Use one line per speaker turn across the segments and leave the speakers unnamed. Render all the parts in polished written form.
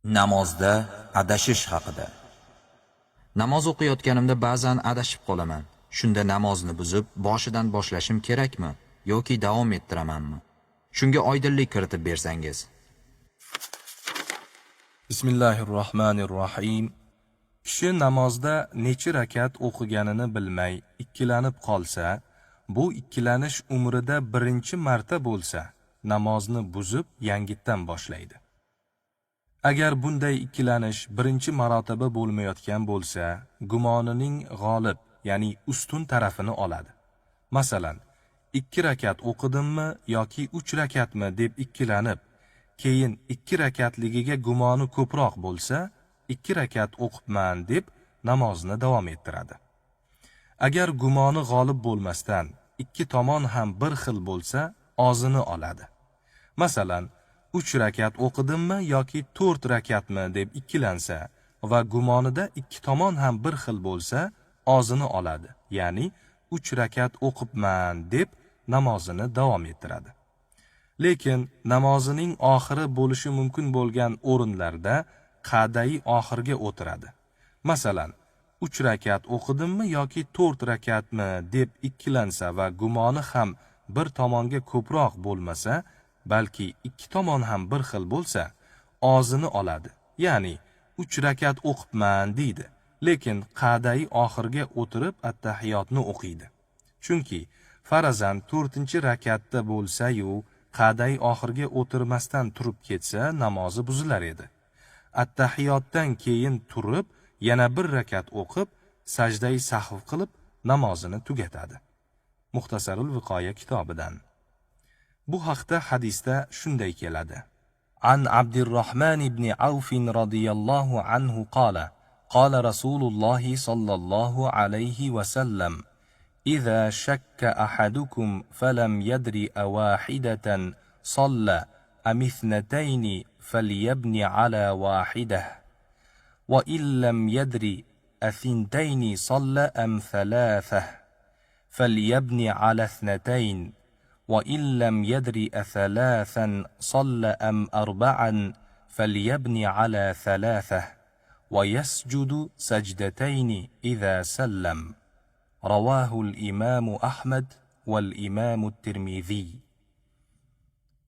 Namozda adashish haqida.
Namoz o'qiyotganimda ba'zan adashib qolaman. Shunda namozni buzib, boshidan boshlashim kerakmi yoki davom ettiramanmi? Shunga oydinlik kiritib bersangiz.
Bismillahirrohmanirrohim. Kishi namozda necha rakat o'qiganini bilmay ikkilanib qolsa, bu ikkilanish umrida birinchi marta bo'lsa, namozni buzib yangitdan boshlaydi. Agar bunday ikkilanish birinchi marotaba bo'lmayotgan bo'lsa, gumonining g'olib, ya'ni ustun tarafini oladi. Masalan, 2 rakat o'qidimmi yoki 3 rakatmi deb ikkilanib, keyin 2 rakatligiga gumoni ko'proq bo'lsa, 2 rakat o'qibman deb namozni davom ettiradi. Agar gumoni g'olib bo'lmasdan ikki tomon ham bir xil bo'lsa, ozini oladi. Masalan, 3 rakat o'qidimmi yoki 4 rakatmi deb ikkilansa va gumonida ikki tomon ham bir xil bo'lsa, ozini oladi. Ya'ni 3 rakat o'qibman deb namozini davom ettiradi. Lekin namozining oxiri bo'lishi mumkin bo'lgan o'rinlarda qa'dai oxirga o'tiradi. Masalan, 3 rakat o'qidimmi yoki 4 rakatmi deb ikkilansa va gumoni ham bir tomonga ko'proq bo'lmasa, balki ikki tomon ham bir xil bo'lsa, ozini oladi. Ya'ni 3 rakat o'qibman deydi, lekin qa'dai oxirga o'tirib attahiyotni o'qiydi. Chunki farazan 4-rakatda bo'lsa-yu, qa'dai oxirga o'tirmasdan turib ketsa, namozi buzilar edi. Attahiyotdan keyin turib, yana bir rakat o'qib, sajdai sahv qilib, namozini tugatadi. Muxtasarul Viqoya kitobidan. Bu haqda hadisda shunday keladi. An Abdurrahman ibn Avf radhiyallohu anhu qala: Qala Rasululloh sallallohu alayhi va sallam: إذا شك أحدكم فلم يدري أواحدة صلى أم اثنتين فليبني على واحدة، وإن لم يدري أثنتين صلى أم ثلاثة فليبني على اثنتين، وإن لم يدري أثلاثا صلى أم أربعا فليبني على ثلاثة، ويسجد سجدتين إذا سلم. رواه الإمام أحمد والإمام الترمذي.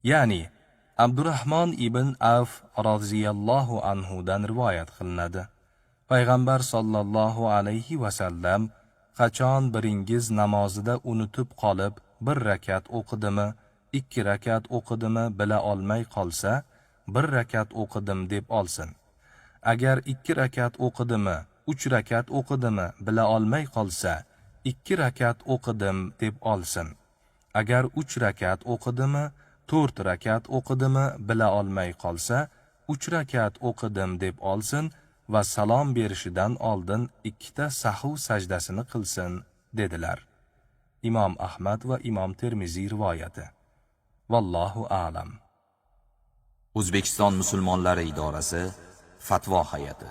Ya'ni Abdurrahmon ibn Avf roziyallohu anhu dan rivoyat qilinadi. Payg'ambar sollallohu alayhi va sallam: qachon biringiz namozida unutib qolib, bir rakat o'qidimi, 2 rakat o'qidimi bila olmay qolsa, bir rakat o'qidim deb olsin. Agar 2 rakat o'qidimi, 3 rakat o'qidimi bila olmay qolsa, 2 rakat o'qidim deb olsin. Agar 3 rakat o'qidimi, 4 rakat o'qidimi bila olmay qolsa, 3 rakat o'qidim deb olsin va salom berishidan oldin 2 ta sahv sajdasini qilsin, dedilar. Imom Ahmad va Imom Termiziy rivoyati. Vallohu a'lam.
O'zbekiston musulmonlari idorasi Fatvo hay'ati.